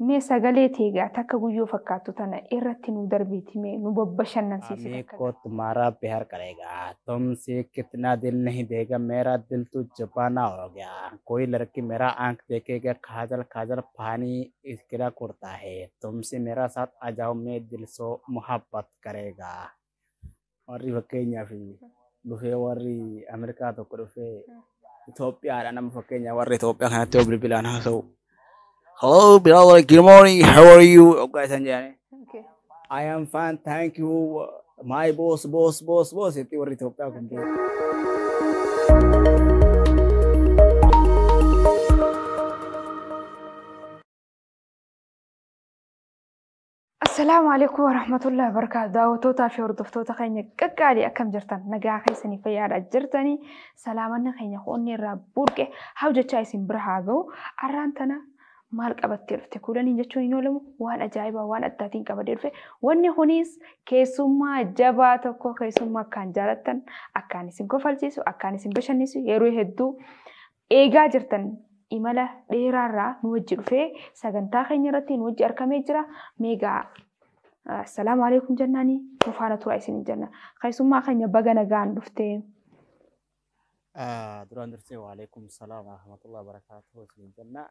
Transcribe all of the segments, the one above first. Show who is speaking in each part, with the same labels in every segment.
Speaker 1: Mee sagalee teegaa takka guyyoo fakkaattu tana irratti nu darbiiti, mee nu babbashannansiisi
Speaker 2: अम्मी
Speaker 1: takka.
Speaker 2: को तुम्हारा प्यार करेगा, तुमसे कितना दिल नहीं देगा, मेरा दिल तो जबाना हो गया। कोई लड़की मेरा आंख देखेगा, काजल काजल पानी इसके कुर्ता है, तुमसे मेरा साथ आ जाओ, मैं दिल सो मोहब्बत करेगा। Warri fakkeenyaaf dhufee, warri Ameerikaa tokko dhufee Itoophiyaadha, nama fakkeenyaaf warri Itoophiyaa kanatti yoo bilbilaan haasa'u, "Hello brother, good morning, how are you?" Hoggaa isaan jedhanii,
Speaker 1: Okay.
Speaker 2: "I am fine, thank you, my boss, boss, boss, boss," itti warri Itoophiyaa kun beeku.
Speaker 1: Assalaamu alaikum warahmatullahi wabarakatuh. Daawwattootaa fi hordoftoota keenya qaqqaalii, akkam jirtan? Nagaa keessanii, fayyaadha jirtanii? Salaamanni keenya qoonni irraa burqe hawjachaa isin bira haa ga'u. Arraan tana maal qabattee dhufte kuulaniin jechuun hin oolamu, waan ajaa'ibaa, waan addaatiin qabadee dhufe. Wanni kunis keessummaa jabaa tokko, keessummaa akkaan jaalattan, akkaan isin kofalchiisu, akkaan isin bashannansiisu, yeroo hedduu eegaa jirtan, imala dheeraarraa nu wajji dhufee sagantaa keenya irratti nu wajji argamee jira. Meegaa assalaamu alaikum jennaanii nu faana tura isin jenna. Keessummaa keenya, baga nagaan dhuftee.
Speaker 2: Duraan dursee waalaikum salaam warahmatullahi wabarakatuh isin jenna.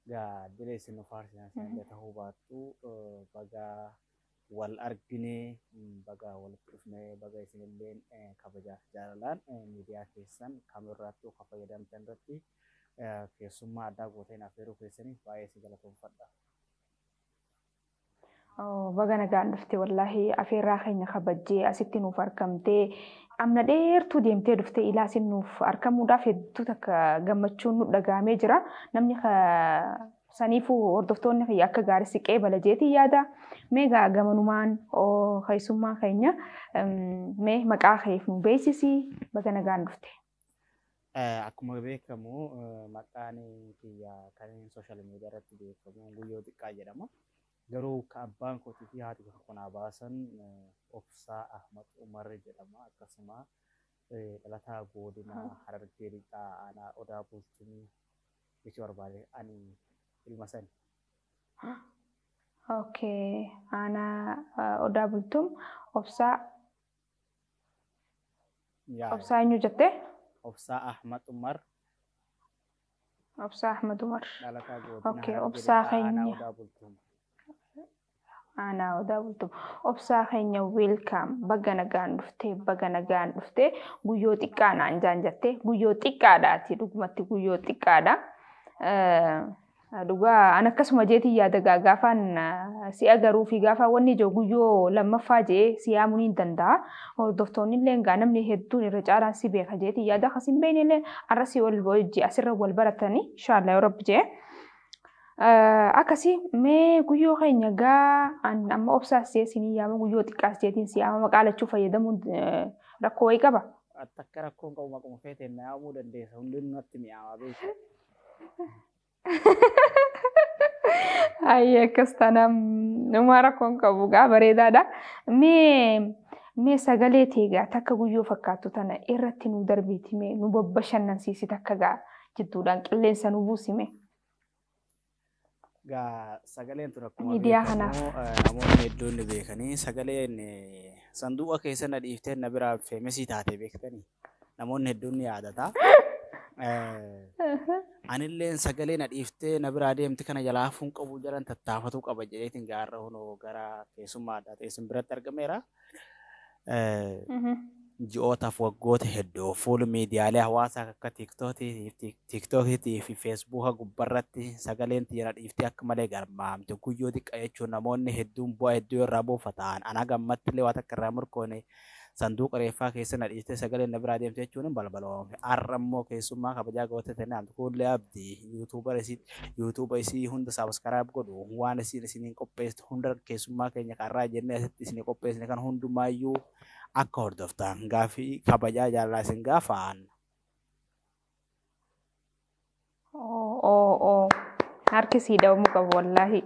Speaker 2: Gaa dila isin nu faarsinan isin ta'uu baattu, baga wal argine, baga walitti dhufne, baga isinilleen kabajaaf jaalalaan miidiyaa keessan kamirrattuu kan fayyadamtan irratti keessummaa addaa gooteen affeeruu keessaniif baay'ee si galatoomfadha.
Speaker 1: Baga nagaan dhufte. Wallaahi afeerraa keenya kabajjee asitti nuuf argamtee, amna dheertuu deemtee dhuftee ilaa isin nuuf argamuudhaaf hedduu takka gammachuun nu dhagahamee jira. Namni saniifuu hordoftoonni kiyya akka gaarii siqee balajeetii yaada. Mee gaa gamanumaan keessummaa keenya, mee maqaa keef nu beeksisi, baga nagaan dhufte.
Speaker 2: Akkuma beekamu maqaan kiyya kan social media irratti beekamu Guyyoo Xiqqaa jedhama. Garuu kan abbaan kootii fi haati koo naa baasan Obsaa Ahmad Umar jedhama. Akkasuma dhalataa godina Harargee Lixaa, aanaa Odaa Bultumii jechuu barbaade, ani ilma sani.
Speaker 1: Okay, aanaa Odaa Bultum, Obsaa
Speaker 2: Yaa.
Speaker 1: Obsaa eenyu jettee?
Speaker 2: Obsaa Ahmad Umar.
Speaker 1: Obsaa Ahmad Umar.
Speaker 2: Dhalataa godina
Speaker 1: Okay,
Speaker 2: Harargee
Speaker 1: Obsaa
Speaker 2: Lixaa, aanaa
Speaker 1: keenya.
Speaker 2: Odaa Bultum.
Speaker 1: Aanaa Odaa Bultum. Obsaa keenya, welcome, baga nagaan dhuftee, baga nagaan dhuftee. Guyyoo xiqqaa naan jaan jettee, guyyoo xiqqaadhaati, dhugumatti guyyoo xiqqaadha. Dhugaa an akkasuma jeetii yaada, gaa gaafaan si'a garuu fi gaafaan wanni ijoo guyyoo lammaffaa jee si yaamuu ni danda'a. Hordoftoonni illee gaa namni hedduun irra caalaan si beeka jeetii yaada, akkas hin beekne illee har'a si wal wajji asirra wal baratanii, inshallah yoo rabbi jee. Akkasii mee guyyoo keenya, gaa an amma obsaas jee sinii yaama, guyyoo xiqqaas jeetiin si yaama, maqaa lachuu fayyadamuun rakkoo wayii qaba.
Speaker 2: Takka rakkoon qabu, maquma feeteen na yaamuu dandeessa, hundinuu natti mi'aawa beeku.
Speaker 1: Ayyee, akkas taanaan numaa rakkoon qabu, gaa bareedaadha. Mee sagalee teegaa takka guyyoo fakkaattu tana irratti nu darbiiti, mee nu babbashannansiisi takka, gaa jidduudhaan qilleensa nu buusime.
Speaker 2: Gaa sagaleen tun akkuma
Speaker 1: Miidiyaa
Speaker 2: beekamu
Speaker 1: kanaaf.
Speaker 2: Namoonni hedduun ni beekanii, sagaleen sanduuqa keessa na dhiiftee na biraa famous taate beektanii, namoonni hedduun ni yaadata. Anilleen sagalee na dhiiftee na biraa deemte kana jalaa hafuun qabu, jalan tattaafatuu qaba jedheetiin gaarra hunoo gara keessummaa addaa ta'e isin biratti argameera. Ji'ootaaf waggoota hedduu fuula miidiyaalee hawaasaa akka Tiiktookiitii fi Feesbuuka gubbarratti sagaleen tiyya dhiiftee akka malee garmaamte. Guyyoo xiqqaa jechuun namoonni hedduun bu'aa hedduu irraa buufatan. Ana gammatti illee waan takka irraa murkoone, sanduuqa reeffaa keessa na dhiiftee sagaleen na biraa deemte jechuun balbaloome. Har'a immoo keessummaa kabajaa gootee ta'e Kuullee Abdii, YouTuber isii, YouTuber isii hunda subscribe godhu, waan isiin isiniin qopheessitu hunda, keessummaa keenya karraa jennee asitti isinii qopheessine kan hundumaayyuu akka hordoftan gaafii kabajaa jaalalaa isin gaafaan.
Speaker 1: Oo oo oo, harki sii dhawamuu qabu wallaahi.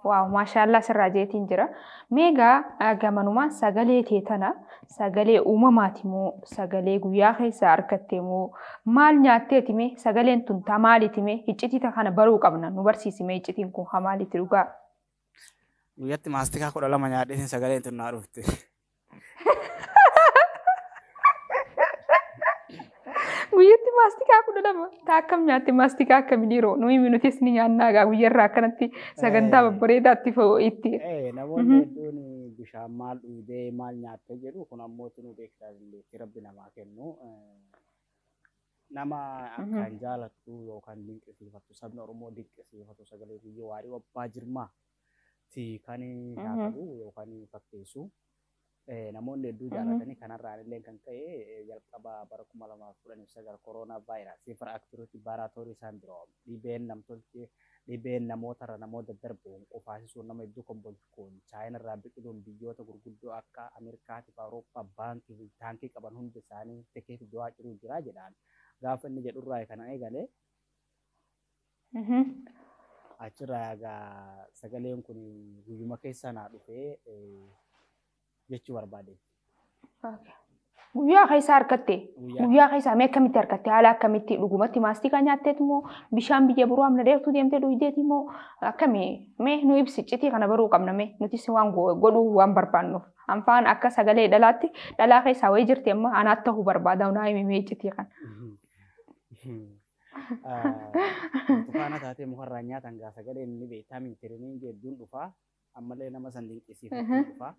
Speaker 1: Wow, maashaallah sirraa jeetiin jira. Meegaa gamanumaan sagalee tee tana sagalee uumamaati moo sagalee guyyaa keessaa argatte moo maal nyaatteeti mee sagaleen tun taa maaliiti mee iccitii kana baruu qabna nu barsiisi mee iccitiin kun haa maaliiti dhugaa.
Speaker 2: Guyyatti maastikaa 12 nyaadheetiin sagaleen tun naa dhufte.
Speaker 1: Guyyatti maastikaa 12 taa akkam nyaatte maastikaa akkamii dhiiroo nuyi nutis ni nyaannaa egaa guyyarraa akkanatti sagantaa babbareedaatti itti.
Speaker 2: Namoonni hedduun bishaan maal dhugdee maal nyaatte jedhu kun ammoo nu beektaa dandeettii rabbi namaa kennu. Nama akkaan jaalattu yookaan dinqisiifattu sabni Oromoo dinqisiifatu sagalee Guyyoo Waariyoo Abbaa Jirmaa ti kan shaakalu yookaan fakkeessu. Namoonni hedduu jaalatanii kanarraan illee kan ka'e jalqaba bara 2019 koronaa vaayirasii respiratory syndrome dhibeen namtolchee dhibeen namootarra namoota darbuun qofaasisuun nama hedduu kombolchuun Chaayinarraa biqiluun biyyoota gurguddoo akka Ameerikaatii fi Awurooppaa baankii fi taankii qaban hundi isaanii tikeetii du'aa jiruu jira jedhaan gaafa inni jedhurraa kana eegalee achirraa egaa sagaleen kun guyyuma keessaa naa dhufee jechuu barbaade.
Speaker 1: Guyyaa keessaa harkatte? Guyyaa keessaa mee akkamitti harkatte? Haala akkamitti dhugumatti maastikaa nyaatteet moo bishaan biyya biroo amna dheertuu deemtee dhugdeeti moo akkami mee nu ibsi iccitii kana baruu qabna mee nutis waan godhuu waan barbaannuuf. Anfaan akka sagalee dhalaatti dhalaa keessaa wayii jirti amma anaatti ta'uu barbaada naa himi mee iccitii kana.
Speaker 2: Burtukaana taatee mukarraa nyaatan gaa sagaleen ni beektaa miitiriiniin hedduun dhufaa ammallee nama san dinqisiifachuun dhufaa.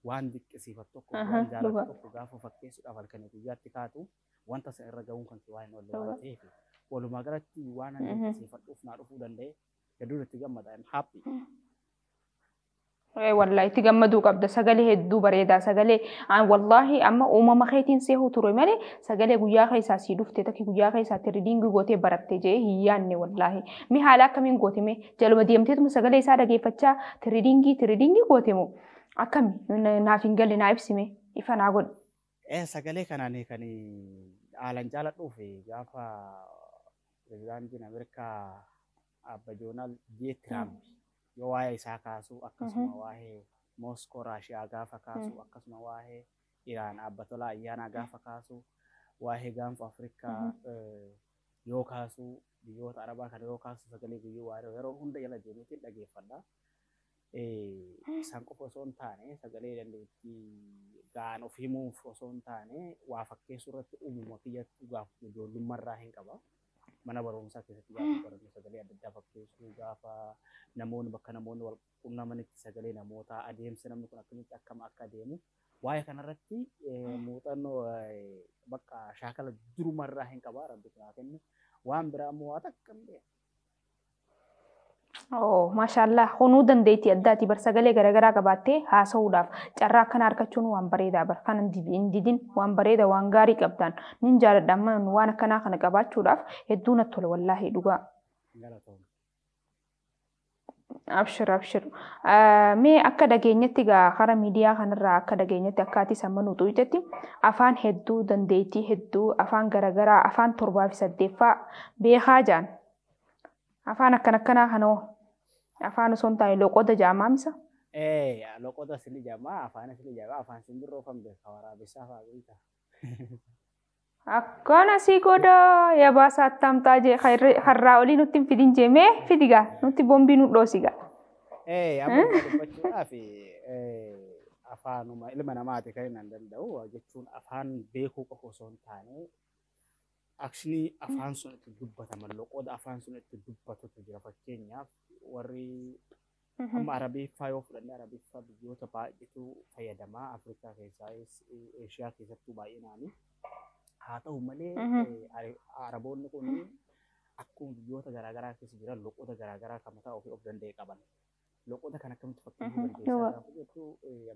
Speaker 2: Waan dinqisiifatu tokko waan jaalatu tokko gaafa fakkeessuudhaaf halkanii guyyaatti kaatu wanta san irra gahuun kan kee waan hin oolle waan ta'eef walumaa galatti waan ani dinqisiifadhuuf naa dhufuu danda'e hedduun itti gammada. I'm happy.
Speaker 1: Wallahi itti gammaduu qabda sagalee hedduu bareedaa sagalee wallaahi amma uumama keetiin seehuu ture malee sagalee guyyaa keessaa sii dhufte takki guyyaa keessaa tiridiingii gootee baratte jee hin yaanne wallaahi mi haala akkamiin goote mee jaluma deemteetuma sagalee isaa dhageeffachaa tiridiingii goote moo akkami naaf hin galle naa ibsime ifa naa godhe.
Speaker 2: Sagalee kanaan kan haalan jaaladhuuf gaafa pirezidaantiin Ameerikaa Abba Doonaald J. Tiraamp yoo waa'ee isaa kaasu akkasuma waa'ee Mooskoo Raashiyaa gaafa kaasu akkasuma waa'ee Iraan Abba Tolaa Ayyaanaa gaafa kaasu waa'ee gaanfa Afrikaa yoo kaasu biyyoota Arabaa kana yoo kaasu sagalee Guyyoo Waariyoo yeroo hunda jala deemeetiin dhageeffadha. Isaan qofa osoo hin taane sagalee dandeettii ga'aan of himuuf osoo hin taane waa fakkeessuu irratti uumama kiyyatti gaaf ijoollummaarraa hin qaba. Mana barumsaa keessatti gaafa barannu sagalee adda addaa fakkeessuu gaafa namoonni bakka namoonni wal qunnamanitti sagalee namootaa adeemsa namni kun akkamitti akkam akka adeemu waa'ee kanarratti muuxannoo bakka shaakala durumarraa hin qaba rabbi naa kennu waan biraa immoo waa takka hin beeku.
Speaker 1: Oh, maashaallah hunuu dandeettii addaati bar sagalee garaagaraa qabaattee haasa'uudhaaf carraa akkana argachuun waan bareedaa bar kana hin didin waan bareeda waan gaarii qabdaan nin jaaladha amma waan akkanaa kana qabaachuudhaaf hedduu natti tola wallaahi dhugaa. Abshir abshir. Mee akka dhageenyatti gaa karaa miidiyaa kanarraa akka dhageenyatti akka ati samma nutu jetti afaan hedduu dandeettii hedduu afaan garaagaraa afaan 7 fi 8 beekaa jaan. Afaan akkanaa kanoo afaan osoo hin taane loqoda jaamaa misa?
Speaker 2: Loqoda sini jaamaa afaan sini jaamaa afaan simbirroo kan beekaa waraabessaa fa'aa beektaa.
Speaker 1: Akkana si godha yabaasaa attamtaa jee har'aa olii nutti hin fidin jee mee fidigaa nutti bombii nu dhoosigaa.
Speaker 2: Amma dubbachuudhaaf afaanuma ilma namaati kan hin danda'u jechuun afaan beekuu qofa osoo hin taane akshinii afaan sun itti dubbataman loqoda afaan sun itti dubbatutu jira fakkeenyaaf warri amma Arabiffaa yoo fudhanne Arabiffaa biyyoota baay'eetu fayyadamaa Afrikaa keessaayis Eeshiyaa keessattuu baay'inaani. Haa ta'u malee Araboonni kun akkuma biyyoota garaagaraa keessa jiran loqoda garaagaraa kan mataa ofii of danda'e qaban. Loqoda kan akkamitti fakkeessuu dandeessaa gaafa jettu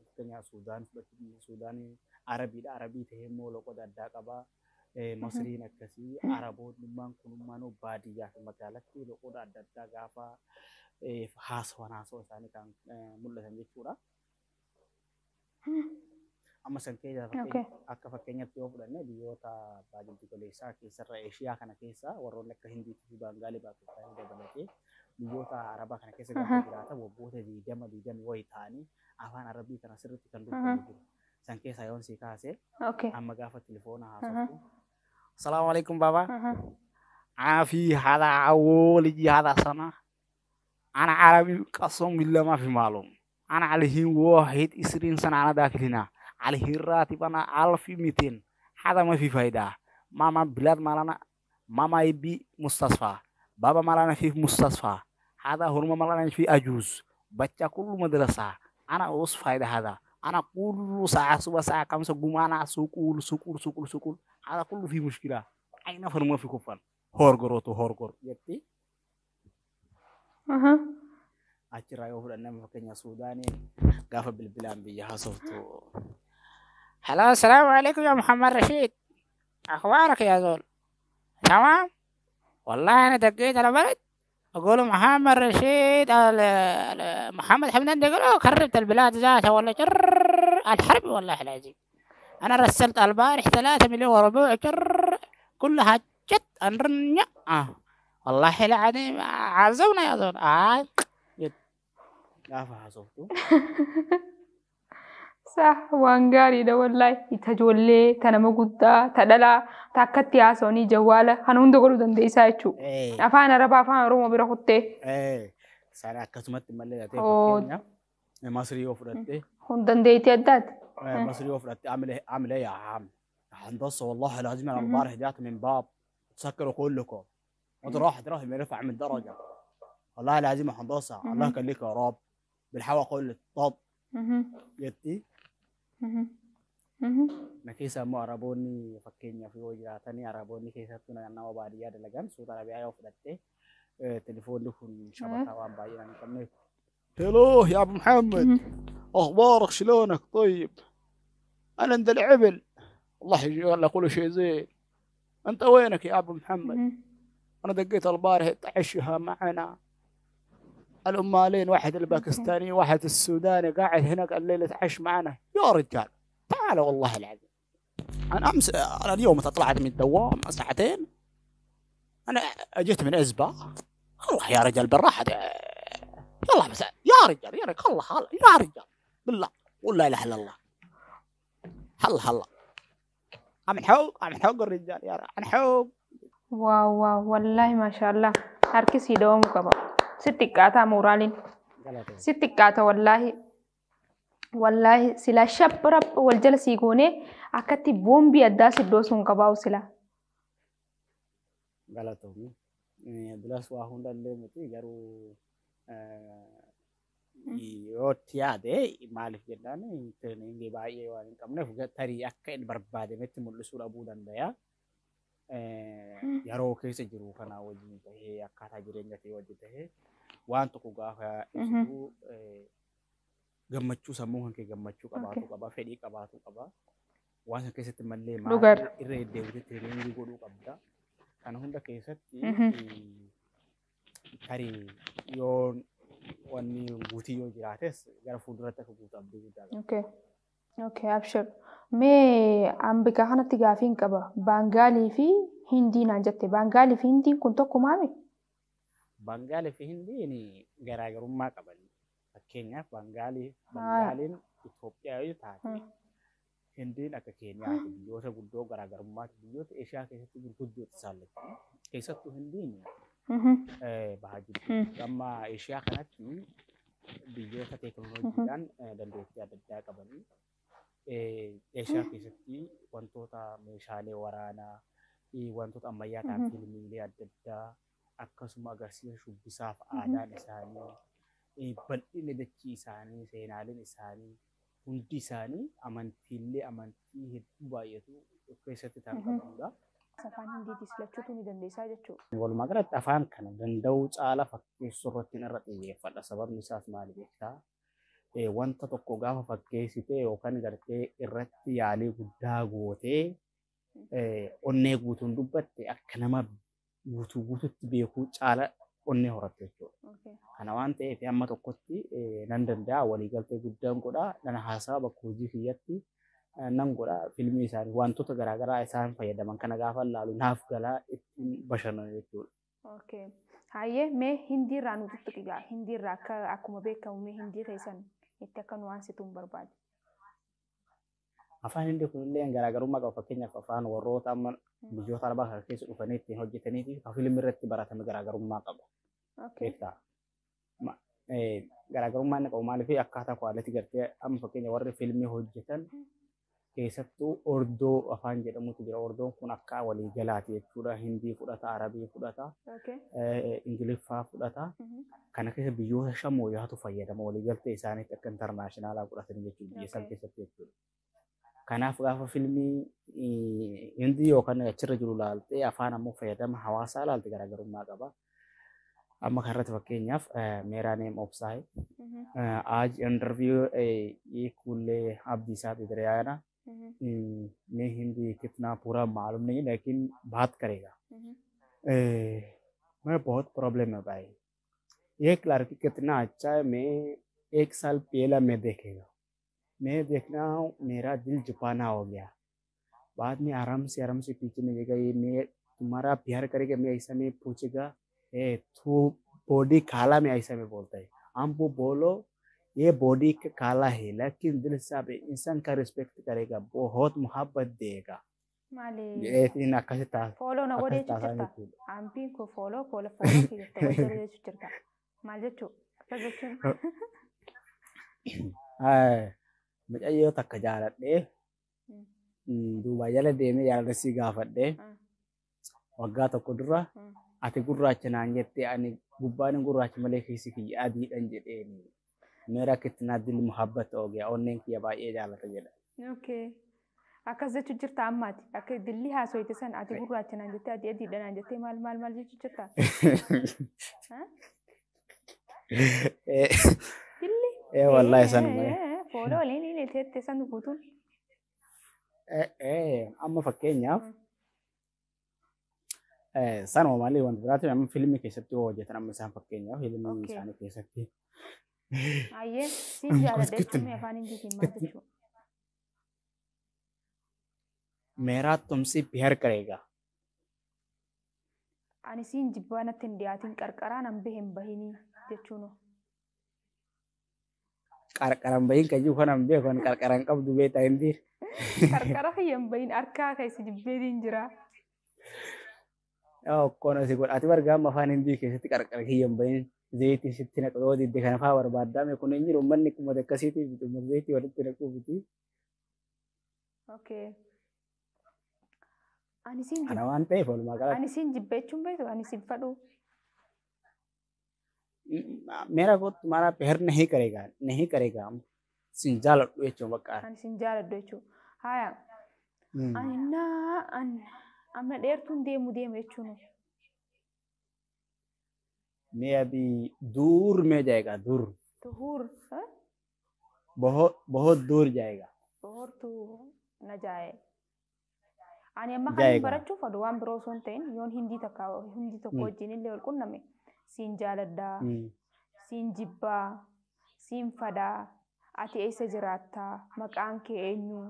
Speaker 2: fakkeenyaaf Suudaan fudhachuu Suudaan Arabiidha. Arabii ta'ee immoo loqoda addaa qaba. Masriin akkasii Araboonnummaan kunummaan baadiyyaa fi magaalatti loqoda adda addaa gaafa haasawan haasawa isaanii kan mul'atan jechuudha. Amma san keessa akka fakkeenyaatti yoo fudhanne biyyoota baadiyyaa goleessaa keessarra Eeshiyaa kana keessa warroonni akka Hindiitii fi Baangaalii Paakistaanii dabalatee Biyyoota Arabaa kana keessa gaafa jiraatan waggoota 20 20 wayii ta'anii afaan Arabii kana sirriitti kan dubbatan jiru. San keessaa yoon si kaase amma gaafa telefoona haasoftu. السلام عليكم بابا. أنا في هذا أول هذا سنة أنا عربي قسم بالله ما في معلوم. أنا عليه 21 سنة أنا داخل هنا عليه الراتب أنا 1200 هذا ما في فايدة. ماما بلاد مالنا ماما يبي مستشفى بابا مالنا في مستشفى هذا هرم مالنا في أجوز بچا كل مدرسة أنا أوس فايدة هذا. أنا كل ساعة سبعة ساعة 5 قوم أنا سكول سكول سكول سكول هذا كله في مشكلة. أين فرما في كفر هورغروتو هورغور يتي. Achirraa yoo fudhannee fakkeenya Suudaanii gaafa bilbilaan biyya haasoftu. هلا السلام عليكم يا محمد رشيد، أخبارك يا زول؟ تمام؟ والله أنا دقيت على بلد أقول محمد رشيد محمد حمدان يقول خربت البلاد ذاتها ولا جر الحرب والله العظيم. أنا رسلت البارح 3 مليون وربع جر كلها جت أنرنيا والله العظيم عزونا يا زول. gaafa haasoftu.
Speaker 1: Sah waan gaariidha wallaahi. Ta ijoollee, ta nama guddaa, ta dhalaa, ta akkatti haasawanii jawwaala kana hunda godhuu dandeessaa jechuudha. Afaan Arabaa afaan Oromoo bira kuttee.
Speaker 2: Isaan akkasumatti malee taatee fakkeenya Masrii yoo fudhatte.
Speaker 1: Kun dandeettii addaati.
Speaker 2: مصري yoo fudhatte عامل ايه عامل ايه يا عم؟ هندسه والله العظيم انا امبارح جات من باب تسكروا كلكم وراح راح يرفع من درجه والله العظيم يا هندسه الله يخليك يا رب بالحوا كل طب jetti. Na keessa immoo Araboonni fakkeenyaaf yoo jiraatanii Araboonni keessattuu naannawaa baadiyyaa dalagan Suudi Arabiyaa yoo fudhatte telefoonni kun shabakaa waan baay'inaan hin qabneef. هلو يا ابو محمد اخبارك شلونك طيب؟ انا عند العبل والله يلا كل شيء زين. انت وينك يا ابو محمد؟ انا دقيت البارح تعشها معنا الأمالين، واحد الباكستاني واحد السوداني قاعد هناك الليلة تعش معنا. يا رجال تعال والله العظيم أنا أمس أنا اليوم طلعت من الدوام ساعتين أنا أجيت من أزبة. الله يا رجال بالراحة يلا بس يا رجال يا رجال الله الله يا رجال بالله قول لا إله إلا الله هلا هلا عم حوق عم حوق الرجال يا رجال عم حوق.
Speaker 1: Waaw waaw wallaahi maashaallah harki sii dhawamuu qaba. Si xiqqaataa mooraaliin. Si xiqqaata wallaahi. Wallaahi silaa shabba wal jala sii goonee akkatti boombii addaa si doosuun qabaa'u silaa.
Speaker 2: Galatoomii. Duras waa hundallee miti garuu yoo itti yaade maaliif jennaan tireeningii baay'ee waan hin qabneef tarii akka inni barbaadametti mul'isuu dhabuu danda'a. Yeroo keessa jiru kana wajjin tahee akkaataa jireenya ta'e wajjin tahee waan tokko gaafa ibsitu gammachuu sammuu kan kee gammachuu qabaatu qaba fedhii qabaatu qaba. Waan sana keessatti mallee maal irra deddeebitee tireeningii godhuu qabda. Kana hunda keessatti tarii yoo wanni guutii yoo jiraates gara fuulduratti akka guutu abdii guddaa qaba.
Speaker 1: Okay. Okay, abshir. Mee ambika kanatti gaafiin qaba. Baangaalii fi Hindii naan jette. Baangaalii fi Hindiin kun tokkumaa mi?
Speaker 2: Baangaalii fi Hindiin garaagarummaa qaban. Fakkeenyaaf Baangaaliin Itoophiyaa yoo taate Hindiin akka Keeniyaati biyyoota guddoo garaagarummaati biyyoota Eeshiyaa keessatti gurguddooti isaan lachuu. Keessattuu Hindiin bahaa jirti. Amma Eeshiyaa kanatti biyyoota teekinooloojiidhaan dandeettii adda addaa qabanii Eeshiyaa keessatti wantoota meeshaalee waraanaa wantoota ammayyaa ta'an fiilmiilee adda addaa akkasuma agarsiisa shubbisaaf aadaan isaanii bal'inni dachii isaanii seenaaleen isaanii hundi isaanii amantiilee amantii hedduu baay'atu of keessatti kan qabudha.
Speaker 1: Afaan Hindiitis lachuutu ni dandeessaa jechuudha.
Speaker 2: Walumaa galatti afaan kana danda'uu caala fakkeessuu irratti irra xiyyeeffadha. Sababni isaas maali beektaa? Wanta tokko gaafa fakkeessitee yookaan gartee irratti yaalii guddaa gootee onnee guutuun dubbatte akka nama guutuu guututti beekuu caala onnee horatte jechuudha. Kana waan ta'eef amma tokkotti nan danda'a waliigaltee guddaan godhaa nan haasawa bakka hojii kiyyatti nan godhaa fiilmii isaanii wantoota garaagaraa isaan fayyadaman kana gaafa laalu naaf galaa ittiin bashannanu jechuudha.
Speaker 1: Okay. Hayyee, mee Hindii irraa nu tuttuqi gaa. Hindii irraa akka akkuma beekamu mee Hindii keessan itti akka nu aansitu hin barbaadu.
Speaker 2: Afaan Hindii kunillee garaagarummaa qaba. Fakkeenyaaf afaan warroota amma biyyoota Arabaa kana keessa dhufanii ittiin hojjetanii fi fiilmii irratti baratame garaagarummaa qaba. Beektaa? Garaagarummaa inni qabu maaliif akkaataa quality gartee amma fakkeenya warri fiilmii hojjetan keessattuu Ordoo afaan jedhamutu jira. Ordoon kun akka waliigalaati jechuudha. Hindii fudhata, Arabii fudhata, Ingiliffaa fudhata. Kana keessa biyyoota 5 mooyaatu fayyadama, waliigaltee isaaniitti akka international godhatanii jechuudha biyya isaan keessatti jechuudha. Kanaaf gaafa fiilmii Hindii yookaan achirra jiru laaltee afaan ammoo fayyadama hawaasaa laalte garaagarummaa qaba. Amma kanarratti fakkeenyaaf मेरा नाम Obsaa है, आज इंटरव्यू ये कुल्ले Abdiisaa इधर आया ना, मैं हिंदी कितना पूरा मालूम नहीं लेकिन बात करेगा। मैं बहुत प्रॉब्लम है भाई, एक लड़की कितना अच्छा है, मैं एक साल पहला मैं देखेगा, मैं देखना मेरा दिल जुपाना हो गया, बाद में आराम से पीछे में जाएगा, ये मैं तुम्हारा प्यार करेगा, मैं ऐसा में पूछेगा, ए तू बॉडी काला में ऐसा में बोलता है, हमको बोलो ये बॉडी काला है लेकिन दिल साहब इंसान का रिस्पेक्ट करेगा, बहुत मोहब्बत देगा।
Speaker 1: Maali?
Speaker 2: Jedheetiin akkasi ta'a.
Speaker 1: Follow na godhee
Speaker 2: Akkas taasisaa
Speaker 1: jirta.
Speaker 2: jechuudha.
Speaker 1: Ampiin koo follow koola follow kiyyatta wal godhee jirta. Maal jechuu? Akkas jechuun.
Speaker 2: Mucayyoo takka jaaladhee duuba jala deemee jaalala sii gaafadhee waggaa tokko dura ati gurraacha naan jettee, ani gubbaan gurraacha malee keessi kiyya adiidhan jedheeni. मेरा कितना दिल मोहब्बत हो गया, onneen kiyya baay'ee jaalata jedha.
Speaker 1: Okay. Akkas jechuu jirta ammaati. Akka dilli haasoyte san ati gurraacha naan jettee, ati adiidha naan jettee, maal maal maal jechuu jirta? Dilli.
Speaker 2: Ee, wallaahi sanuma.
Speaker 1: Follow waliin illee teette san guutuun.
Speaker 2: Amma fakkeenyaaf sanuma malee wanti biraati amma fiilmii keessatti yoo hojjetan amma isaan fakkeenyaaf fiilmii isaanii keessatti.
Speaker 1: Ayyee, siin jaaladha jechuun mee afaan Hindiitiin maal jechuu?
Speaker 2: मेरा तुमसे प्यार करेगा।
Speaker 1: Ani siin jibbaa, natti hin dhiyaatin, qarqaraa nan bahe hin bahinii jechuun.
Speaker 2: Qarqaran bahin kan jiru kanan beeku, kan qarqaran qabdu beektaa Hindii.
Speaker 1: Qarqara kiyya hin bahin, harkaa keessa jibbeetiin jira.
Speaker 2: Okkoon asii godha. Ati bargaa amma afaan Hindii keessatti qarqara kiyya hin bahin zayitii sitti naqu yoo didde kana fa'aa barbaadame kun hin jiru, uummanni uummata akkasiitiif miti, uummata zayitii walitti naquu miti.
Speaker 1: Okay. Ani siin
Speaker 2: Kana waan ta'eef walumaa galatti.
Speaker 1: Ani siin jibbe jechuun beektu, ani siin fadhu.
Speaker 2: मेरा को तुम्हारा प्यार नहीं करेगा, नहीं करेगा, sin jaaladhu jechuun bakka.
Speaker 1: Ani siin jaaladhu jechuudha. Haya. Ani naa an amma dheertuun deemu deema jechuun.
Speaker 2: मैं अभी दूर में जाएगा, दूर।
Speaker 1: Tuhuur.
Speaker 2: बहुत बहुत दूर जाएगा।
Speaker 1: Boortuu na jaaye. Ani amma kan
Speaker 2: Jaa'eega.
Speaker 1: Barachuu fadhu waan biroo osoo hin ta'in yoon Hindii takka Hindii tokko wajjin illee wal qunname siin jaaladhaa, siin jibbaa, siin fadhaa, ati eessa jiraattaa, maqaan kee eenyu?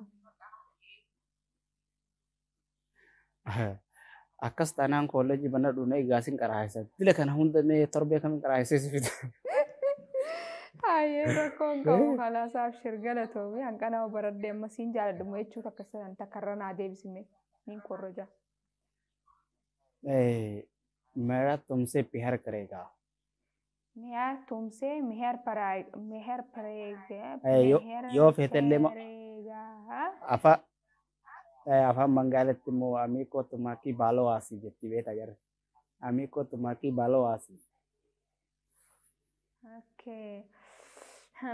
Speaker 2: Akkas taanaan kolleejjii banadhu na egaa sin qaraayisa. Dila kana hunda mee torbee kamiin qaraayisee si fida?
Speaker 1: Hayyee, rakkoon qabu, kalaas abshir, galatoomii, hanqana baradhee amma siin jaaladhu jechuu takka sanan takkarra naa deebisime niin korroja.
Speaker 2: मेरा तुमसे प्यार करेगा।
Speaker 1: मेहर तुमसे मेहर पर मेहर पड़ेगा।
Speaker 2: Yoo feetellee
Speaker 1: पड़ेगा।
Speaker 2: Afaan Bangaalitti immoo আমি কো তোমাকে ভালোবাসি jetti beektaa jara. আমি কো তোমাকে ভালোবাসি.
Speaker 1: Okay.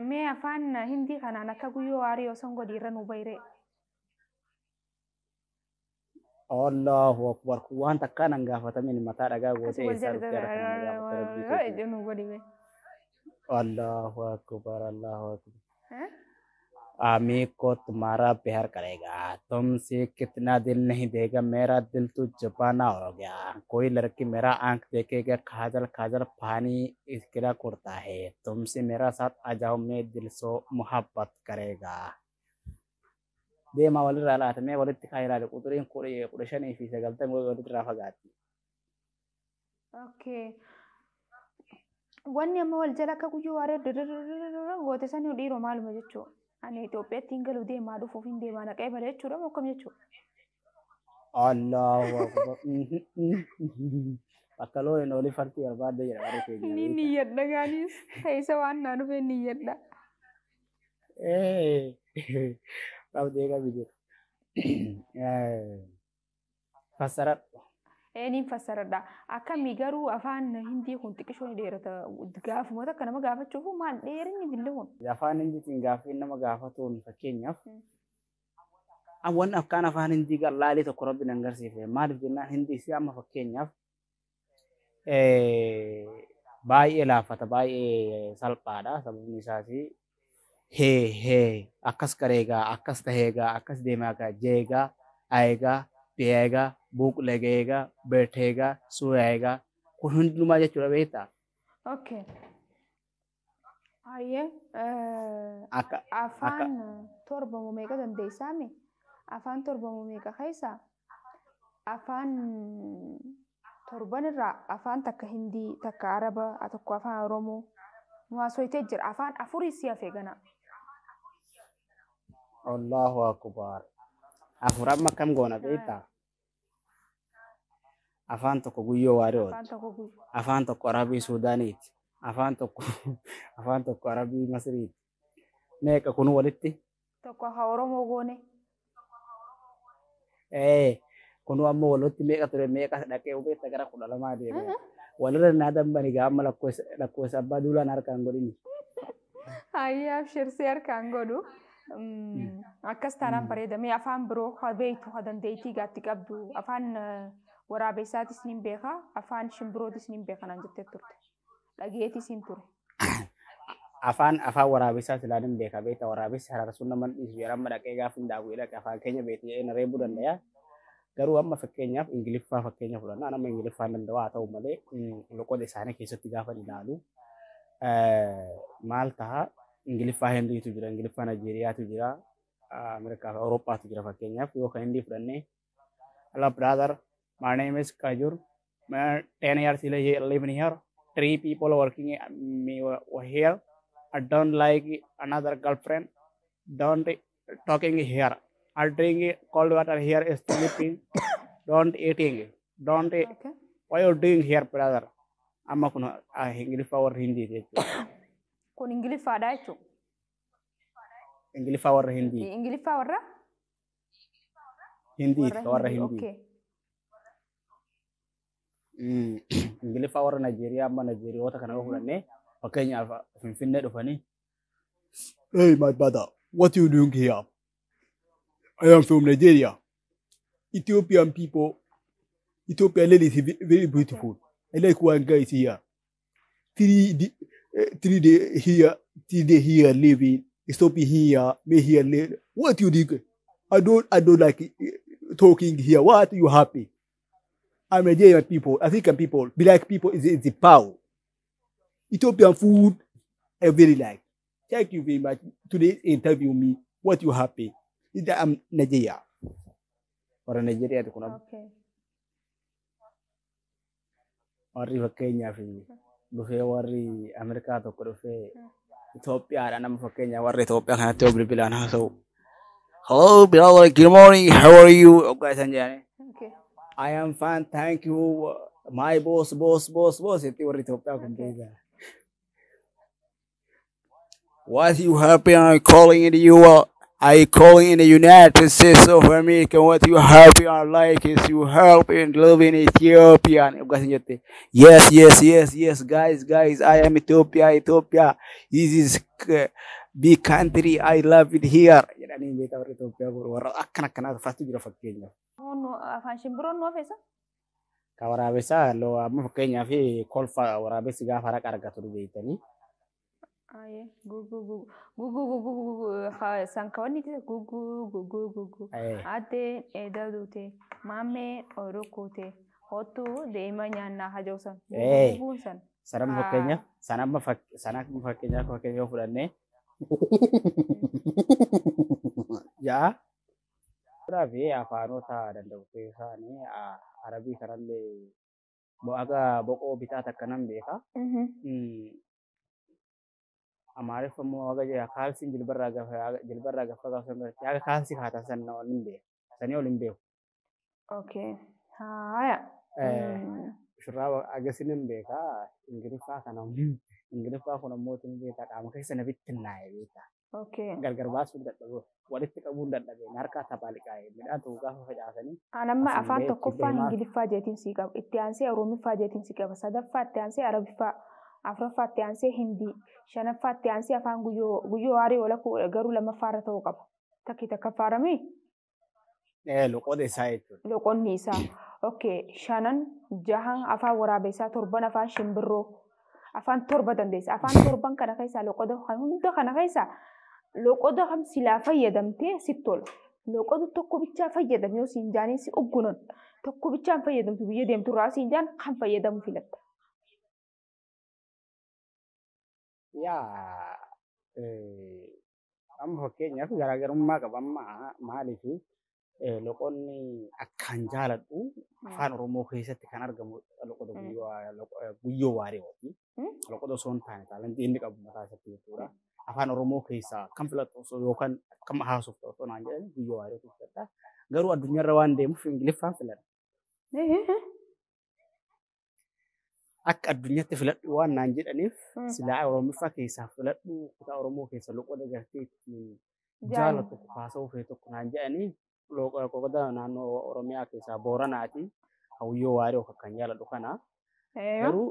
Speaker 1: Mee afaan Hindii kanaan akka guyyoo waarii osoo hin godhiirra nu bayre.
Speaker 2: Allahu akbar, kun waan takkaan an gaafatamin mataa dhagaa
Speaker 1: Akkasii
Speaker 2: gootee
Speaker 1: wal
Speaker 2: eessaa dhuftee harka kana gaafata rabbii keetii.
Speaker 1: nu godhime.
Speaker 2: Allahu akbar, Allahu akbar. आमी को तुम्हारा प्यार करेगा, तुमसे कितना दिल नहीं देगा, मेरा दिल तो जपाना हो गया, कोई लड़की मेरा आंख देखेगा, काजल काजल पानी इसके कुर्ता है, तुमसे मेरा साथ आ जाओ, मैं दिल सो मोहब्बत करेगा। Deemaa walirraa laatamee walitti kaa ilaali, quturiin 15 fi 90 walirraa fagaatti.
Speaker 1: Okay. Wanni amma wal jala akka guyyoo waaree goote sanii dhiiroo maaluma jechuudha. Ani Itoophiyaatti hin galu deemaa dhufuuf hin deemaa naqee bala jechuudha moo akkam jechuudha?
Speaker 2: Allahu akbar. Bakka loon hin oolin farti barbaadde jedha warri keenya.
Speaker 1: Ni niyyadha gaanis keessa waan naa dhufee niyyadha.
Speaker 2: Qabdee qabi jedha. Fassaradhu.
Speaker 1: Niin fassaradha. Akkamii garuu afaan Hindii kun xiqqishoo ni dheerata. Gaafuma takka nama gaafachuuf maal dheerinni dilli kun?
Speaker 2: Afaan Hindiitiin gaaffiin nama gaafatuun fakkeenyaaf wanni akkaan afaan Hindii laalii tokko rabbi nan agarsiifne maaliif jennaan Hindii si amma fakkeenyaaf baay'ee laafata baay'ee salphaadha sababni isaas hee hee akkas kareegaa akkas taheegaa akkas deemaagaa jeegaa ayeegaa piyeegaa buuqlegeegaa beeteegaa suuyaegaa kun hundumaa jechuudha beektaa.
Speaker 1: Okay. Ayyee
Speaker 2: Akka
Speaker 1: afaan torba moo meeqa dandeessaami? Afaan torba moo meeqa keessa? Afaan torban irraa afaan takka Hindii, takka Araba, tokko afaan Oromoo. Waasoyitee jira. Afaan afurii si hafee gana.
Speaker 2: Allahu akbar. Afur amma akkam goona beektaa? Afaan tokko guyyoo waariyooti.
Speaker 1: Afaan tokko guyyoo.
Speaker 2: Afaan tokko Arabii Suudaaniiti. Afaan tokko Arabii Masriiti. Meeqa kun walitti?
Speaker 1: Tokko afaan Oromoo goone.
Speaker 2: Ee kunu ammoo walitti meeqa ture meeqa dhaqee beekta gara 12 deeme. Walirra naa dambani gaa amma lakkoofsa abbaa duulaan harkaan godhini.
Speaker 1: Hayyee abshirsee harkaan godhu. Akkas taanaan bareeda. Mee afaan biroo haa beektu haa dandeettii gaatti qabdu afaan waraabessaatis ni beeka afaan shimbirootis ni beeka naan jettee turte. Dhageetis hin ture.
Speaker 2: Afaan waraabessaa silaa hin beeka beekta waraabessi hararsuun nama dhiisu yeroo amma dhaqee gaafa hin daawwii dhaqe afaan keenya beekte jedhee na reebuu danda'a. Garuu amma fakkeenyaaf Ingiliffaa fakkeenya fudhannaa nama Ingiliffaa hin danda'u haa ta'u malee loqoda isaanii keessatti gaafa ilaalu maal ta'a Ingiliffaa Hindiitu jira Ingiliffaa Naayijeeriyaatu jira Ameerikaa fi Awurooppaatu jira fakkeenyaaf yoo kan Hindii fudhannee "Hello brother, my name is Kajur. 10 years living here. Three people working me here. I don't like another girlfriend. Don't talking here. I drink cold water here is sleeping. Don't eating. Don't what you doing here, brother?" Amma kun Ingiliffaa warra Hindii jechuudha.
Speaker 1: Kun Ingiliffaadha jechuudha.
Speaker 2: Ingiliffaa warra Hindii.
Speaker 1: Ingiliffaa warra?
Speaker 2: Hindii warra Hindii.
Speaker 1: Okay.
Speaker 2: Ingiliffaa warra Naayijeeriyaa amma Naayijeeriyoota kana yoo fudhannee fakkeenyaaf Finfinnee dhufanii
Speaker 3: "Hey, my brother, what you doing here?" "I am from Nigeria. Ethiopian people, Ethiopian lady is very beautiful. I like one guy is here. 3 day here, 3 day here living, stopping here, me here. What you do? I don't like talking here. What you happy? I'm Nigerian people, African people, black people is the power. Ethiopian food, I very like. Thank you very much. Today interview me. What you happy? Is that I'm Nigeria."
Speaker 2: Warra Naayijeeriyaati kun amma. Warri fakkeenyaaf dhufee warri Ameerikaa tokko dhufee Itoophiyaadha nama fakkeenyaaf warra Itoophiyaa kanatti yoo bilbilaan haasa'u. "Hello brother, good morning, how are you?" Hoggaa isaan jedhanii. "I am fine, thank you. My boss, boss, boss, boss." Itti warri Itoophiyaa kun beekaa.
Speaker 3: "What you happy? I'm calling in you. I calling in the United States of America. What you happy? I like is you help in living Ethiopia."
Speaker 2: Hoggaa isin jette. Yes, guys, guys, I am Ethiopia, Ethiopia. This is big country. I love it here." Jedhanii beekaa warri Itoophiyaa kun warra akkana akkanaatu faatu jira fakkeenyaaf.
Speaker 1: Afaan shimbiroon nu hafeessa?
Speaker 2: Ka waraabessaa amma fakkeenyaaf kolfa waraabessi gaafa haraqa argatu beektanii.
Speaker 1: Aye, gugu gugu gugu gugu gugu sankawanni gugu gugu gugu. Addeen eeda duute, maammeen ooyiruu kuute, hottuu deema nyaannaa hajausan. Guguun san.
Speaker 2: Sanamma fakkeenyaaf sanamma sanamma fakkeenyaaf fakkeenya yoo fudhannee ja'a. Fi afaanota danda'u keessaanii Arabii kanallee Haga boqoo bitaa takka nan beeka. Amaariffa immoo haga kaalsiin jilbarraa gafa jilbarraa gafa gaafa haga kaalsii kaatan san hin beeku. Sanii ol hin beeku.
Speaker 1: Okay. Haaya.
Speaker 2: Shurraaba agasin hin beekaa. Ingiliffaa kana Ingiliffaa kun ammoo tun beekaa qaama keessa na bittinnaa'e beekaa.
Speaker 1: Okay.
Speaker 2: Gargar baasuun dadhabee walitti qabuun dadhabee harkaa taphaa liqaa'e midhaan tokko gaafa facaasanii.
Speaker 1: An amma afaan tokkoffaan Ingiliffaa jeetiin sii qaba. Itti aansee Oromiffaa jeetiin sii qaba. Sadaffaa itti aansee Arabiffaa. Afuraffaa itti aansee Hindii. Shanaffaa itti aansee afaan guyyoo waarii walakuu garuu lammaffaa irra ta'uu qaba. Takki takkaffaarami?
Speaker 2: Loqoda isaa jechuudha.
Speaker 1: Loqonni isaa. Okay. 5, 6 afaan waraabessaa, 7 afaan shimbirroo. Afaan 7 dandeessa. Afaan 7 kana keessaa loqoda hunda kana keessaa loqoda kam silaa fayyadamtee sitti tola. Loqoda tokko bichaa fayyadame yoo siin jaanii si uggunan tokko bichaan fayyadamtu biyya deemtu irraa siin jaan kan fayyadamu filatta.
Speaker 2: Yaa amma fakkeenyaaf garaagarummaa qaba amma maaliif loqonni akkaan jaaladhu afaan Oromoo keessatti kan argamu loqoda guyyoo waariyooti. Loqoda osoo hin taane taalantii inni qabu mataa isaatti jechuudha. Afaan Oromoo keessaa kan filattu osoo yookaan akkam haasoftu osoo naan jedhan guyyoo waariyooti filadha. Garuu addunyaarra waan deemuuf Ingiliffaan filadha. Akka addunyaatti filadhu waan naan jedhaniif silaa Oromiffaa keessaa filadhu kutaa Oromoo keessa loqoda gartee ittiin jaallattu haasa'uu fe'e tokko naan jedhanii loqoda naannoo Oromiyaa keessaa Booranaati. Guyyoo waariyoo kan jaalladhu kana. Garuu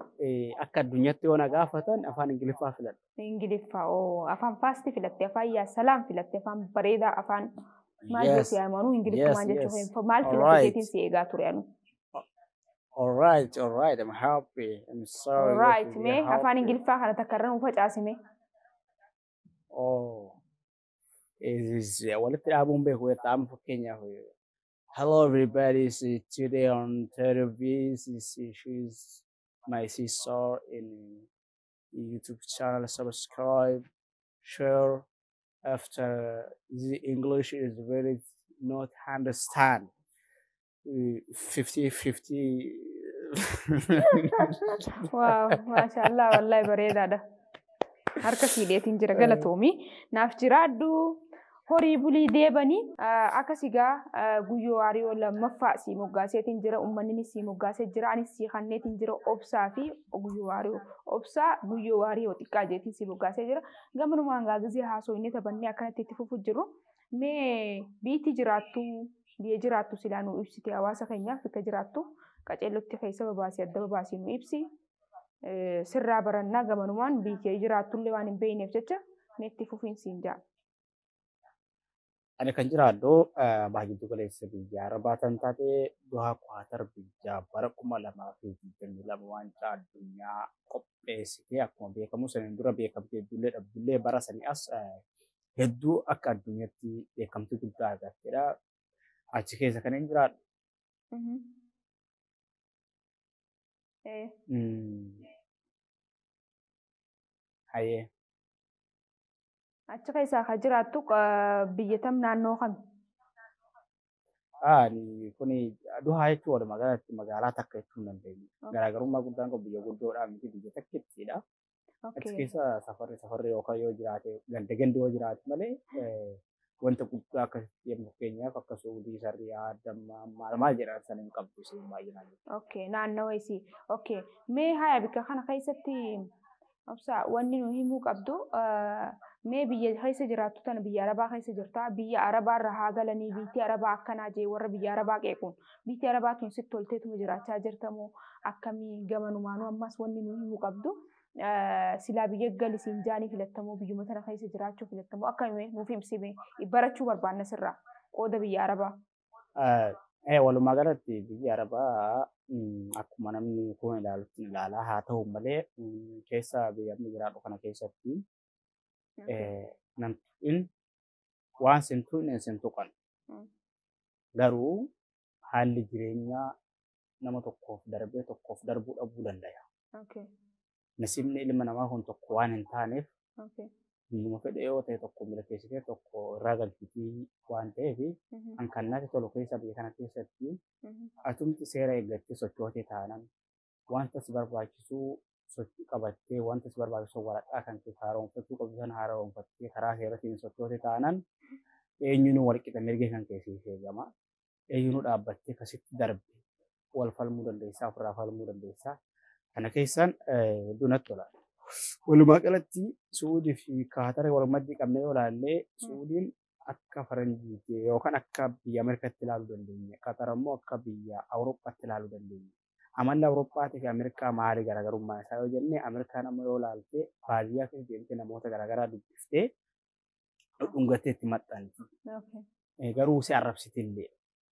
Speaker 2: akka addunyaatti yoo na gaafatan afaan Ingiliffaa filadha.
Speaker 1: Ingiliffaa oo afaan faasti filatte, afaan yaa salaam filatte, afaan bareedaa, afaan maal jechuun yaamanu Ingiliffumaan jechuun maal filatte jeetiin si eegaa ture anu.
Speaker 2: All right, I'm happy. I'm sorry.
Speaker 1: All right, mee afaan Ingiliffaa kana takka irra nu facaasime.
Speaker 2: Oh, is walitti dhaabuun beeku amma fakkeenyaaf. Hello everybody, today on television, she's my sister in YouTube channel. Subscribe, share. After the English is very not understand. 50-50.
Speaker 1: Wow, mashallah, wallahi bareedaadha. Harka siidheetiin jira galatoomi. Naaf jiraadhu. Horii bulii deebanii akkas egaa guyyoo waariyoo lammaffaa sii moggaaseetiin jira. Uummanni sii moggaasee jira. Anis sii kanneetiin jira. Obsaa fi guyyoo waariyoo. Obsaa guyyoo waariyoo xiqqaa jeetiin sii moggaasee jira. Gamanumaan gaazexii haasoo inni taphannee akkanatti itti fufu jiru. Mee biitti jiraattu biyya jiraattu silaa nu ibsite hawaasa keenyaaf bakka jiraattu qaceellotti keessa babaasii adda babaasii nu ibsi. Sirraa barannaa gamanumaan biyya jiraattullee waan hin beekneef jecha meetti fufiinsi hin jaa.
Speaker 2: Ani kan jiraadhu baay'ee giddu galeessa biyya Arabaa kan taate Dohaa Kwaatar biyya bara 2022 waancaa addunyaa qopheessitee akkuma beekamu saniin dura beekamtii hedduullee dhabdullee bara sanii as hedduu akka addunyaatti beekamtii guddaa argattedha. Achi keessa kan hin jiraadhu. Hayyee.
Speaker 1: Achi keessaa kan jiraattu biyya tam naannoo kami?
Speaker 2: Kuni Dohaa jechuun walumaa galatti magaalaa takka jechuu hin dandeenyu. Garaagarummaa guddaan qabu biyya guddoodhaa miti biyya takkittiidha. Achi keessa safarri yookaan yoo jiraate ganda gandi yoo jiraate malee wanta guddaa akkasitti fakkeenyaaf akka Suudii, Sarriyaa, Dammaa maal maal jedhan sana hin qabdu isheen baay'inaan.
Speaker 1: Okay, naannawa isii. Okay, mee haya bikka kana keessatti obsa wanni nu himuu qabdu mee biyya keessa jiraattu tana biyya Arabaa keessa jirta. Biyya Arabaa irra haa galanii biyyi Arabaa akkanaa jee warra biyya Arabaa qeequun biyyi Arabaa tun sitti tolteetuma jiraachaa jirtamoo akkamii gamanumaanuu ammas wanni nu himuu qabdu silaa biyya galisiin jaanii filattamoo biyyuma tana keessa jiraachuu filattamoo akkamii nuuf himsime barachuu barbaanna sirraa qooda biyya Arabaa.
Speaker 2: Walumaa galatti biyyi Arabaa akkuma namni kun ilaalutti ilaalaa haa ta'u malee keessa biyya amma jiraadhu kana keessatti namni waan sintuun hin sintuqan. Garuu haalli jireenyaa nama tokkoof darbee tokkoof darbuu dhabuu danda'a. Nasiibni ilma namaa kun tokko waan hin taaneef biyyuma fedhe yoo ta'e tokko milkeessitee tokko irraa galchitii waan ta'eef kan kan natti tolu keessa biyya kana keessatti atumti seera eeggattee sochootee taanan Wanta si barbaachisu sochii qabattee, wanta si barbaachisu waraqaa kan kee haaromfachuu qabdu sana haaromfattee karaa seeratiin sochoote taanaan eenyuun wal qixa mirga kan kee siif eegama. Eenyuun dhaabbattee akkasitti darbe wal falmuu dandeessaa, ofirraa falmuu dandeessaa. Kana keessaan hedduu natti tola. Walumaa galatti Suudii fi Kaatara wal maddii qabnee yoo ilaalle, Suudiin akka faranjiitti yookaan akka biyya Ameerikaatti ilaaluu dandeenya. Qatar immoo akka biyya Awurooppaatti ilaaluu dandeenya. Amalli Awurooppaatii fi Ameerikaa maali garaagarummaa isaa yoo jenne, Ameerikaan amma yoo ilaalte baadiyyaa keessa deemtee namoota garaagaraa dubbiftee dhungattee itti maxxanti. Garuu si arrabsiti illee.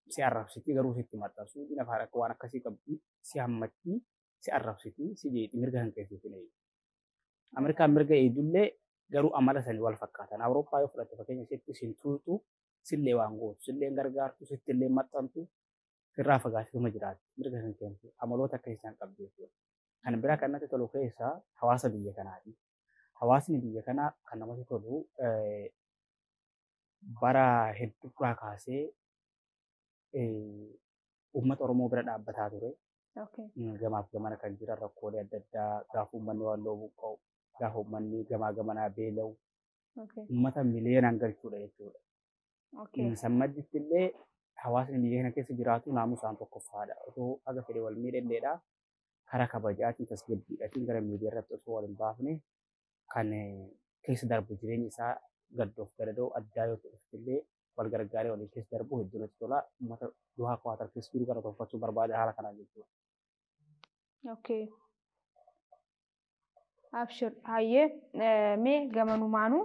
Speaker 2: Si arrabsiti, garuu sitti maxxansu. Suudiin afaan akka waan akkasii qabdi. Si hammatti, si arrabsiti, si jeeqi, mirga kan keessiif hin eeyyu. Ameerikaan mirga eegdullee garuu amala sanii wal fakkaatan. Awurooppaa yoo fudhatte fakkeenya sitti sin tuutu, sillee waan gootu, sillee gargaartu, sitti illee maxxantu, sirraa fagaatee jiraatti. Mirga kan kennitu amaloota akka isaan qabdu jechuudha. Kan biraa kan natti tolu keessaa hawaasa biyya kanaati. Hawaasni biyya kanaa kan namatti tolu bara hedduurraa kaasee uummata Oromoo bira dhaabbataa ture. Gamaaf gamana kan jiran rakkoolee adda addaa, gaafa uummanni Walloo buqqa'u, gaafa uummanni gamaa gamanaa beela'u, uummata miliyoonaan galchuudha jechuudha. Sammadditti illee hawaasni biyya kana keessa jiraatu naamusaan tokkoffaadha. Otoo haga fedhe wal miidhalleedha. Karaa kabajaatiin tasgabbiidhaatiin gara miidiyaa irratti osoo wal hin baafne kan keessa darbu, jireenya isaa gaddoof gadadoo addaa yoo ta'e illee wal gargaaree waliin keessa darbu hedduu natti tola. Uummata Duhaa Kwaatar keessa jiru gara tolfachuu barbaada haala kanaan jechuudha.
Speaker 1: Okay. Abshir, hayyee, mee gamanumaanuu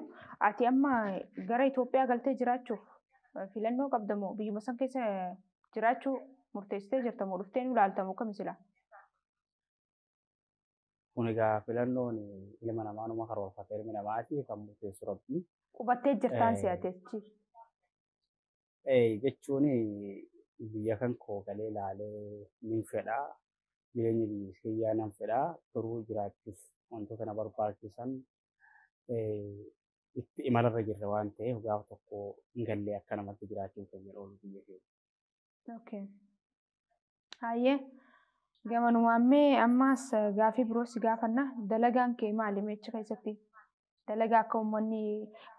Speaker 1: ati amma gara Itoophiyaa galtee jiraachuuf filannoo qabda moo biyyuma san keessa jiraachuu murteessitee jirta moo dhuftee nu ilaalta moo akkami sila?
Speaker 2: Kun egaa filannoon ilma namaa numa karoorfata, ilmi namaati kan murteessu Rabbi.
Speaker 1: Qubattee jirtaan si ati achi.
Speaker 2: Jechuun biyya kan koo galee ilaalee nin fedhaa. Jireenya biyya kiyyaa nan fedhaa. Garuu jiraachuuf wantoota na barbaachisan itti imalarra jirra waan ta'eef gaafa tokko hin gallee akka namatti jiraachuun keenya oolu biyya keenya.
Speaker 1: Okay. Hayyee, gamanumaan mee ammaas gaafii biroo si gaafanna. Dalagaan kee maali meecha keessatti? Dalagaa akka uummanni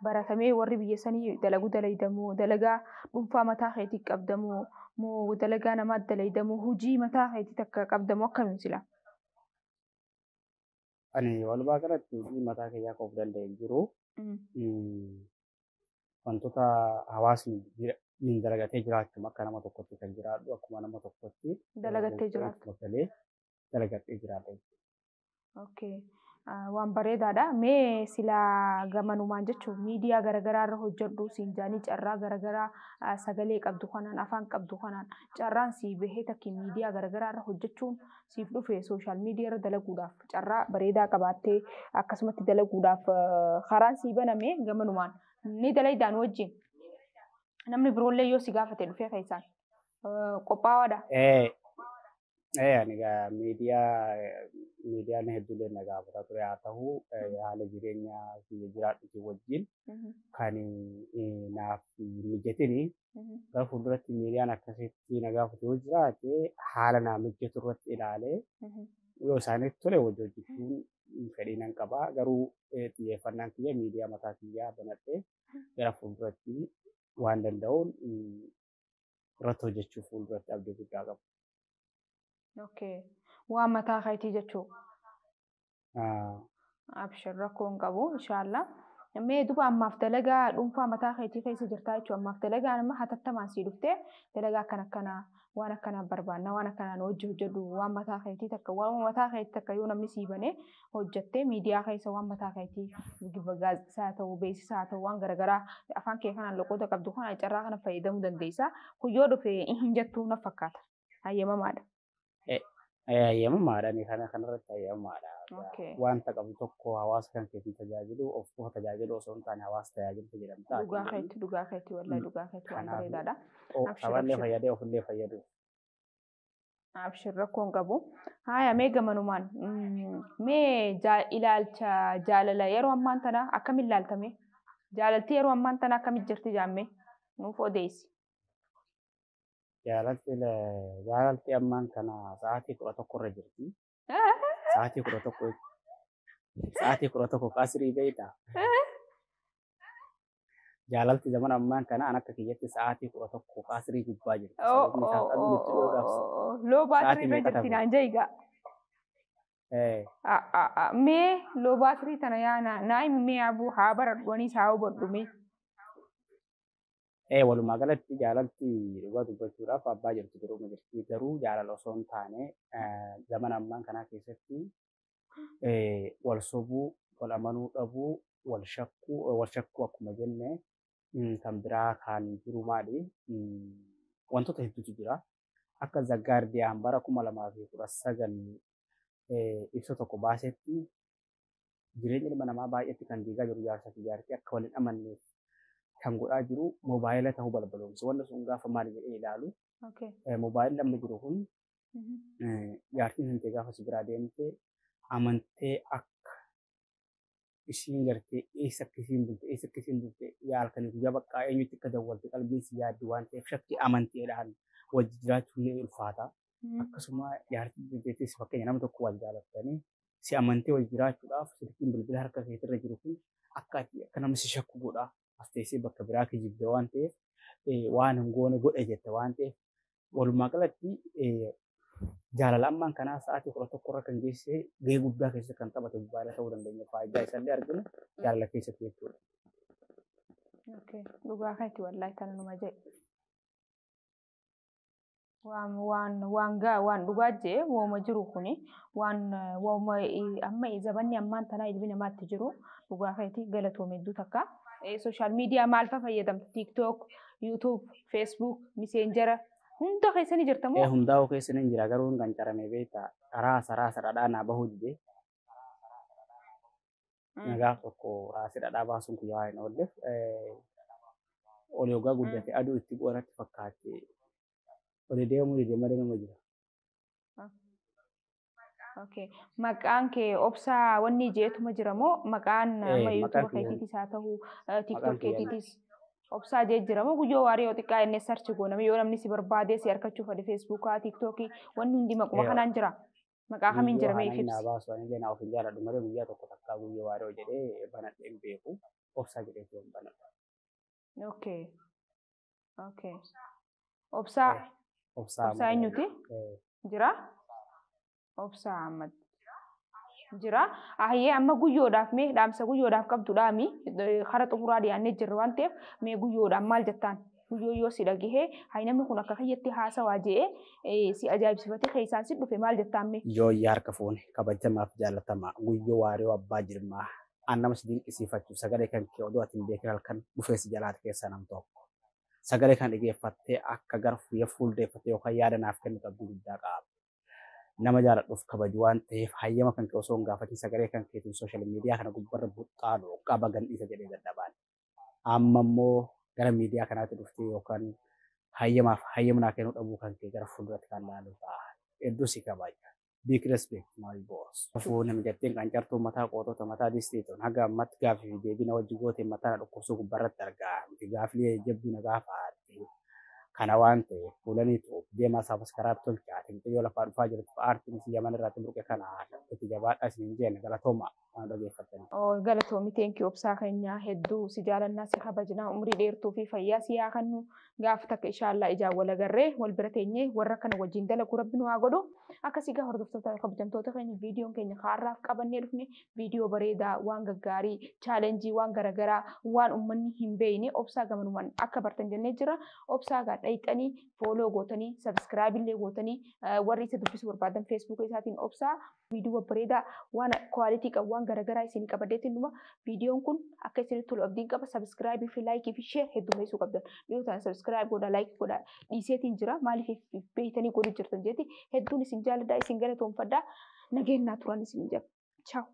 Speaker 1: baratamee warri biyya sanii dalagu dalaydamoo, dalagaa dhuunfaa mataa keetii qabdamoo moo dalagaa namaa dalaydamoo, hojii mataa keetii takka qabdamoo, akkamiin sila?
Speaker 2: Ani walumaa galatti hojii mataa kiyyaa of danda'e hin jiru. Wantoota hawaasni dalagatee jiraachuu akka nama tokkotti kan jiraadhu, akkuma nama tokkotti
Speaker 1: Dalagattee jiraattu.
Speaker 2: Galee dalagatee jiraadha.
Speaker 1: Okay. Waan bareedaadha. Mee silaa gamanumaan jechuun miidiyaa garaagaraa irra hojjedhu siin jaanii, carraa garaagaraa sagalee qabdu kanaan, afaan qabdu kanaan carraan sii bahee takki miidiyaa garaagaraa irra hojjechuun siif dhufe, social media irra dalaguudhaaf carraa bareedaa qabaattee akkasumatti dalaguudhaaf karaan sii baname, gamanumaan ni dalaydaan wajjin namni biroollee yoo si gaafate dhufee keessaan qophaa'aadha.
Speaker 2: Ani egaa miidiyaan hedduullee na gaafataa ture, haa ta'u haala jireenya biyya jiraadhuti wajjin kan naaf mijatini. Gara fuulduratti miidiyaan akkasitti na gaafatu yoo jiraate, haala naa mijatu irratti ilaalee yoo isaanitti tole wajji hojjechuun fedhii nan qaba. Garuu xiyyeeffannaan kiyya miidiyaa mataa kiyyaa banadhee gara fuulduratti waan danda'uun irratti hojjechuuf fuulduratti abdii guddaa qaba.
Speaker 1: Okay. Waan mataa keetii jechuu. Abshir, rakkoo hin qabu inshaallah. Mee duba ammaaf dalagaa dhuunfaa mataa keetii keessa jirtaa jechuudha. Ammaaf dalagaa nama hatattamaan sii dhuftee dalagaa akkana akkanaa, waan akkanaa barbaanna, waan akkanaan hojii hojjedhu, waan mataa keetii takka, waan mataa keetii takka yoo namni sii banee hojjettee miidiyaa keessa waan mataa keetii, gaazexaa ta'uu, beeksisaa ta'uu, waan garaagaraa afaan kee kanaan loqoota qabdu kana carraa kana fayyadamuu dandeessa. Kun yoo dhufe hin jettuu na fakkaata. Hayyamamaadha.
Speaker 2: Hayyamamaadha. Kana kanarratti hayyamamaadha. Wanta qabu tokko hawaasa kan keetiin tajaajilu, of qofa tajaajilu osoo hin taane hawaasa tajaajiltu jedhamta.
Speaker 1: Dhugaa keetti, dhugaa keetti, wallahi dhugaa keetti, waan bareedaadha.
Speaker 2: Saballee fayyadee ofillee fayyadu.
Speaker 1: Abshir, rakkoo hin qabu. Haaya, mee gamanumaan mee ilaalcha jaalala yeroo ammaan tana akkamiin ilaaltame? Jaalalti yeroo ammaan tana akkamitti jirti jaammee nuuf odeessi.
Speaker 2: Jaalalti ammaan kana sa'aatii 11 irra jirti. Sa'aatii 11, sa'aatii 11 qasrii beektaa? Jaalalti zaman ammaan kana an akka kiyyatti sa'aatii 11 qasrii gubbaa jirti. Sababni isaas aduun itti dhiyoodhaaf
Speaker 1: Loo baatirii
Speaker 2: sa'aatii
Speaker 1: irra
Speaker 2: meeqa
Speaker 1: jirti
Speaker 2: tafe?
Speaker 1: naan jeegaa. Mee loo baatirii tana yaa naa himi mee abuu haa baradhu anis haa hubadhu mee.
Speaker 2: Walumaa galatti jaalalti dhugaa dubbachuudhaaf abbaa jirtu duruma jirti. Garuu jaalala osoo hin taane zaman ammaan kanaa keessatti wal sobuu, wal amanuu dhabuu, wal shakkuu akkuma jenne kan biraa kan jiru maali? Wantoota hedduutu jira. Akka The Guardian bara 2019 ibsa tokko baasetti jireenya ilma namaa baay'eetti kan diigaa jiru jaarsaa fi jaartii akka wal hin amanneef kan godhaa jiru moobaayila ta'uu balbaloomsa. Wanni sun gaafa maali jedhee ilaalu moobaayilli amma jiru kun jaartiin hin ta'e gaafa si biraa deemte amantee akka isiin gartee eessa akka isiin bulte yaa halkanii guyyaa baqqaa eenyutti akka dawwalte qalbiin si yaaddi waan ta'eef shakkii amanteedhaan wajji jiraachuun ni ulfaata. Akkasuma jaartii dandeettis fakkeenya nama tokko wal jaalattanii si amantee wajji jiraachuudhaaf silkiin bilbila harka keetirra jiru kun akka ati akka nama si shakku godha. As teessee bakka biraa kijibde waan ta'eef waan hin goone godhe jette waan ta'eef walumaa galatti jaalala ammaan kanaa sa'aatii 11 irra kan geesse gahee guddaa keessa kan taphate mobaayila ta'uu dandeenya. Faayidaa isaallee arginu jaalala keessatti jechuudha.
Speaker 1: Okay. Dhugaa keeti wallaahi tana numa jedhe. Waan gaa waan dhugaa jee wooma jiru kuni waan wooma amma zabanni ammaan tanaa ilmi namaatti jiru dhugaa keeti galatoome hedduu takka. Social media maal fa fayyadamta? TikTok, YouTube, Facebook, Messenger hunda keessa ni jirta moo?
Speaker 2: Hundaa'uu keessa ni jira garuu kan carame beektaa karaa saraa sadhadhaa naa bahuu dide. Gaaf tokko raasii dhadhaa baasuun kun yaa hin oolleef olii hoggaa guddate aduu itti bu'u natti fakkaate olii deemuu dide malee nama jira.
Speaker 1: Okay. Maqaan kee Obsaa wanni jeetuma jira moo maqaan amma
Speaker 2: Maqaan
Speaker 1: YouTube
Speaker 2: kiyya
Speaker 1: keetiitis haa ta'u TikTok
Speaker 2: maqaan kiyya
Speaker 1: keetiitis Obsaa jee jira moo guyyoo waarii yoo xiqqaa inni search gooname yoo namni si barbaadee si harkachuu fedhe Facebookaa, TikTokii wanni hundi maquma kanaan jira. Maqaa kamiin
Speaker 2: Guyyoo
Speaker 1: jira mee
Speaker 2: haala inni naa
Speaker 1: ibsi?
Speaker 2: baasu ani illee naa of hin jaaladhu malee guyyaa tokko takkaa guyyoo waaree jedhee banadhee hin beeku. Obsaa jedhee hin banadhu.
Speaker 1: Okay. Obsaa
Speaker 2: Obsaa
Speaker 1: Obsaa
Speaker 2: Ahmad.
Speaker 1: eenyuti? Jira? Obsaa Ahmad. Jira. Ayyee amma guyyoodhaaf mee dhaamsa guyyoodhaaf qabdu dhaami kara xumuraa dhiyaannee jirra waan ta'eef mee guyyoodhaan maal jettaan? Guyyoo yoo si dhagahee hayi namni kun akka kiyyatti haasawaa je'ee si ajaa'ibsifatee keessaan si dhufe maal jettaan mee?
Speaker 2: Yooyyaa harka fuune kabajamaaf jaalatamaa guyyoo waaree abbaa jirmaa an nama si dinqisiifachuuf sagalee kan kee oduu ati hin beekin halkan dhufee si jalaate keessaa nam tokko. Sagalee kan dhaggeeffattee akka gara fuuldeeffattee yookaan yaada naaf kennitu abdii guddaa qaba. Nama jaaladhuuf kabaju waan ta'eef hayyama kan kee osoo hin gaafatin sagalee kan keetiin social media kana gubbarra buxxaalu qaba gandhiisa jedhee dadhabaan. Amma immoo gara miidiyaa kanaatti dhuftee yookaan hayyamaaf hayyama naa kennuu dhabuu kan kee gara fuulduratti kan laalu ta'a. Hedduu si kabaja. Big respect, my boss. Fuuna mijatteen qancartuu mataa qootota mataa distiituun haga ammatti gaafii fi deebii wajji gooteen mataa na dhukkubsuu gubbarratti argaa. Gaafii jabduu na gaafatte. Kana waan ta'eef fuulaniitu deemaa subscribe tolchaa. Mucayyoo lafaa dhufaa jirtu aartiin si yaman irratti burqe kana itti jabaadhaa isin jenne galatooma waan dhageeffattaniif.
Speaker 1: Galatoomi, thank you Obsaa keenya hedduu si jaalannaa si kabajnaa umrii dheertuu fi fayyaa si haa kennu gaafa takka inshaallaa ijaan wal agarree wal bira teenyee warra kana wajjin dalagu rabbi nu haa godhu. Akkasii gaa hordoftoota kabajamtoota keenya viidiyoon keenya kaarraaf qabannee dhufne viidiyoo bareedaa waan gaggaarii challenge waan garaagaraa waan uummanni hin beekne Obsaa gamanumaan akka bartan jennee jira. Obsaa gaa dhayixanii follow gootanii subscribe illee gootanii warri isa dubbisuu barbaadan Facebooka isaatiin Obsaa viidiyoo bareedaa waan quality qabu waan garaagaraa isin qabadeetiin dhuma viidiyoon kun akka isinitti tolu abdiin qaba. Subscribe fi like fi share heddummeessuu qabdan. Dhiyoo ta'an subscribe godhaa like godhaa dhiiseetiin jira maaliif beeytanii godhu jirtan jeeti hedduun isin jaaladhaa isin galatoonfadhaa nageenyaa turan isin jedha. Ciao.